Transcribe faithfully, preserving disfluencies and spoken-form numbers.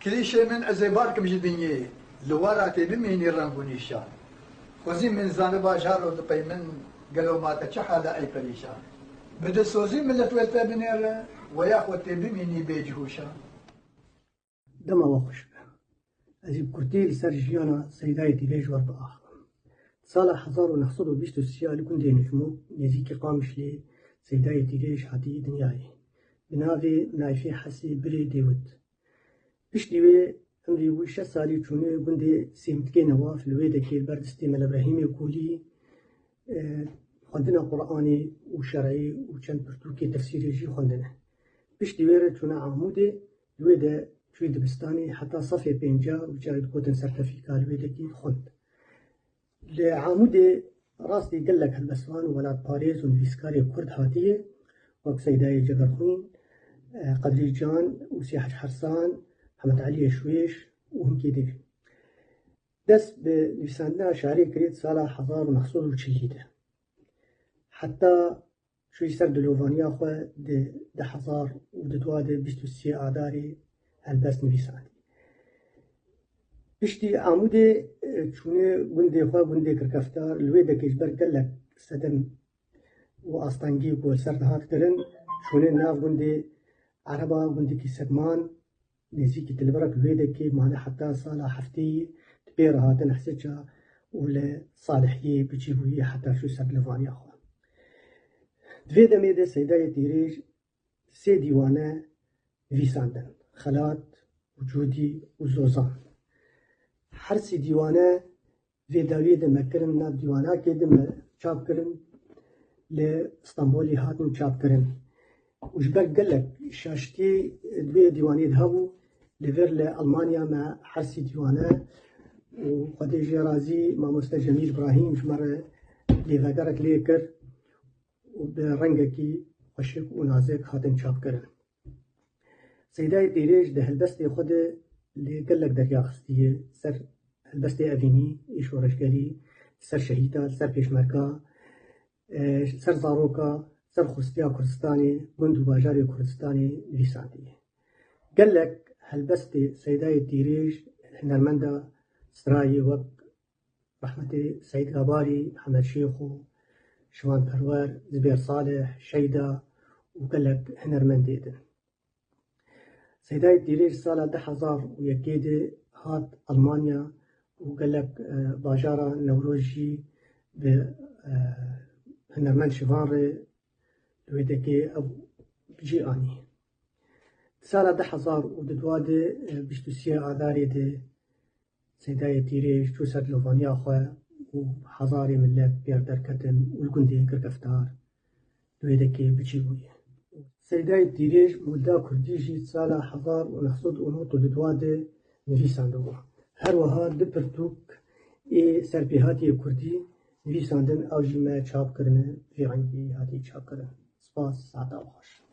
Klîşê min ez ê bar kim ji dinyê, li we re tê bimînî reng û nîşan. Xwezî min zaniba jaro dipeymin, gelo ma te çi hal e ey perîşan. Bi dilsozî milet wê te binêre, we ya xwe tê bimînî bê cihûşan. Dema we xweş be. Ez ê bi kurtî li ser jiyana Seydayê Tîrêj we biaxivim. Di sala hezar û neh sed û bîst û sê ya li gundê Nijmûk, nêzîkî Qamişlê, Seydayê Tîrêj hatî dinyayê. Bi navê Nayfê Hesê Birê Dêwit. Piştî wê emrê wî şeş salî çûne gundê Sêmitkê Newaf, li wê dekê li ber destê Mele Brehîmê Kolî, e, xwendina Quranê û şerî û çend pirtûkê tefsîrê jî xwendine. Piştî wê re çûne Amûdê, li wê de çûyî dibistanê heta sefê pênca û carê digotin sertefîka li wê dekê xwend. Li Amûdê rastî gelek helbestvan û welatparêz û nivîskarê kurd hatiye, wek Seydayê Cegerxwîn, e, Qedrî Can, Wîsî Hec Hersan, Hemed Eliyê Şwêş û hinkê din. Dest bi nivîsandina şarê kirî di sala hezar û neh sed û çilî de. Heta çûyî ser dilovaniya xwe di du hezar û di dua de bîst û sê Adarê helbest nivîsandî. Piştî Amûdê, e, çûne gundê xwe, gundê Kirkeftar, li wê dekê ji ber gelek sedem û astengî ku li ser dihat kirin, çûne nav gundê Ereba, gundekî Sedman, nêzîkî Tilbirek, li wê dekê mane heta sala heftê yî di pê re hatin Hesêça û li Salihiyê bi cî bûyî heta çû ser dilovaniya xwe. Di vê demê de Seydayê Tîrêj sê dîwane nivîsandin, Xelat, Ucûdî û Zozan. Her sê dîwane vê dawiyê de me kirin, nav dîwanakê de me çap kirin, li Stenbolê hatin çapkirin. Û ji ber gelek şaştî di vê dîwanê de hebû, li vir li Almanya me her sê dîwane û Xwedê jê razî mamoste Cemîl Îbrahîm ji me re lêvegerek lê kir û bi rengekî xweşik û nazik hatin çapkirin. Seydayê Tîrêj di helbestê xwe de lê gelek derya xistiye, ser helbestê evînî ê şoreşgerî, ser şehîda, ser pêşmerga, e, ser zaroka, ser xwestiya Kurdistanê, gund û bajarê Kurdistanê nivîsandiye. Gelek helbestê Seydayê Tîrêj hunermenda strayê wek rehmetê Seîd Gabarî, Hemed Şêxo, Şivan Perwer, Zibêr Salih, Şeyda û gelek hunermendê din. Seydayê Tîrêj sala du hezar û yekê de hat Almanya û gelek, e, bajara Newroz jî bi, e, hunermend Şivan re li wê dekê ew bi cî anî. Di sala du hezar û dua de, e, bîst û sê Adarê de Seydayê Tîrêj çû ser dilovaniya xwe û hezarê milet pê re derketin û li gundê Girgeftar li wê dekê bi cî bûye. Seydayê Tîrêj mûlda kurdî jî di sala hezar û neh sed û nod û dua de nivîsandibû. Her wiha du pirtûk ê serpêhatiyê kurdî nivîsandin, ew jî me çap kirine, vî rengî hatî çapkirin. Spas, saeta we xweş.